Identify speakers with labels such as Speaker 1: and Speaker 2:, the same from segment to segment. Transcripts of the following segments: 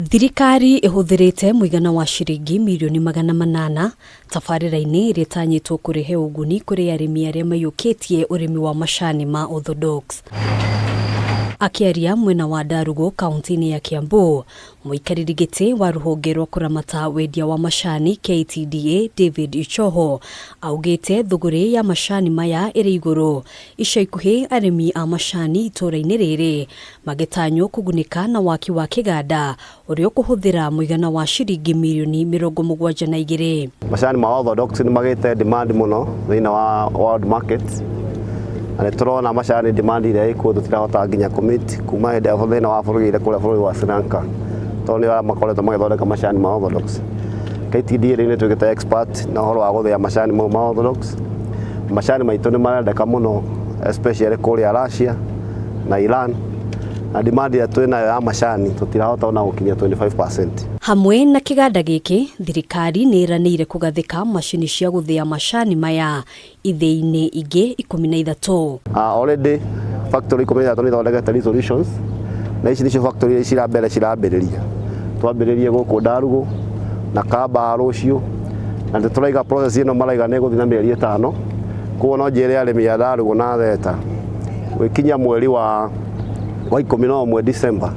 Speaker 1: Thirikari ĩhũthĩrĩte mũigana wa ciringi mirioni 800 tabarĩra-inĩ ĩrĩa ĩtanyĩtwo kũrehe ũguni kũrĩ arĩmi arĩa maiyũkĩtie ũrĩmi wa macani ma Orthodox. Akĩaria mwena wa Ndarugu kaunti-inĩ ya Kiambu, mũikarĩri gĩtĩ wa rũhonge rwa kũramata wendia wa macani KTDA David Ichoho augĩte thũgũrĩ ya macani maya ĩrĩ igũrũ. Ica ikuhĩ arĩmi a macani itũũra-inĩ rĩrĩ magĩtanywo kũgunĩka na waki wa kĩganda ũrĩa ũkũhũthĩra mũigana wa ciringi mirioni 72.
Speaker 2: Macani ma Orthodox nĩ magĩte demand mũno thĩinĩ wa world market, na nĩ tũrona macani demand ĩrĩa ĩkuo tũtirahota nginya kũ-meet kuma hĩndĩ ĩrĩa thĩna wa bũrũri kũrĩa bũrũri wa Sri Lanka, tondũ nĩ arĩa makoretwo magĩthondeka macani ma Orthodox. KTDA rĩu nĩ ĩtuĩkĩte expert na ũhoro wa gũthĩa macani mau ma Orthodox. Macani maitũ nĩ marendeka mũno especially kũrĩa Russia na Iran, na demand ĩrĩa twĩnayo ya macani tũtirahota ona gũkinyia 25%.
Speaker 1: Hamwe na kĩganda gĩkĩ, thirikari nĩ ĩranĩire kũgathĩka macini cia gũthĩa macani maya ithĩi-inĩ ingĩ 13.
Speaker 2: Already factory 13 nĩ ithondekete resolutions, na ici nĩcio factory iria cira mbere cirambĩrĩria. Twambĩrĩrie gũkũ Ndarugu na Kambaa rũciũ, na nĩ tũraiga process ĩno maraiga nĩ ĩgũthiĩ na mĩeri 5. Koguo no njĩre arĩmi a Ndarugu na Theta gwĩkinya mweri wa 11 December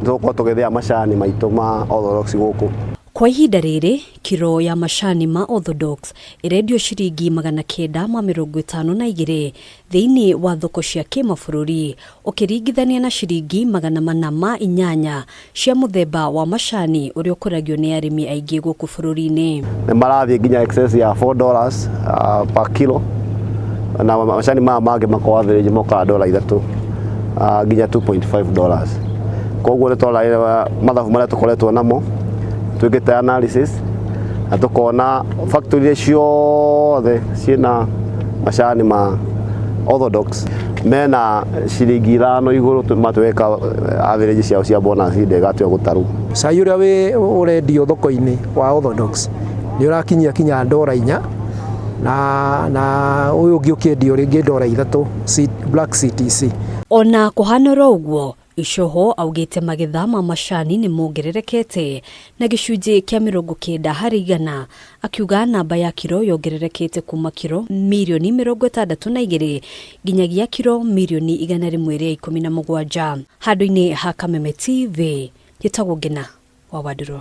Speaker 2: nĩ tũgũkorwo tũgĩthĩa macani maitũ ma Orthodox gũkũ.
Speaker 1: Kwa ihinda rĩrĩ, kiro ya macani ma Orthodox ĩrendio ciringi 952 thĩinĩ wa thoko cia kĩmabũrũri, ũkĩringithania na ciringi 408 cia mũthemba wa macani ũrĩa ũkũragio nĩ arĩmi aingĩ gũkũ bũrũri-inĩ.
Speaker 2: Nĩ marathiĩ nginya excess ya $4 per kilo, na macani maya mangĩ makorwo average mokaga dola 3 nginya $2.5. Koguo nĩ twarora mathabu marĩa tũkoretwo namo, twĩkĩte analysis na tũkona factory iria ciothe ciĩna macani ma Orthodox mena ciringi 5 igũrũ matweka average ciao cia bonus hĩndĩ ĩgatua gũtarwo.
Speaker 3: Cai ũrĩa wĩ ũrendio thoko-inĩ wa Orthodox nĩ ũrakinyia kinya ndora 4, na ũyũ ũngĩ ũkĩendio rĩngĩ ndora 3 Black CTC.
Speaker 1: Ona kũhana oro ũguo, Icoho augĩte magetha ma macani nĩ mongererekete na gĩcunjĩ kĩa 90%, akiuga namba ya kiro yongererekete kuma kiro mirioni 62 nginyagia kiro mirioni 117. Handũ-inĩ ha Kameme TV, njĩtagwo Ngina wa Wandũrũ.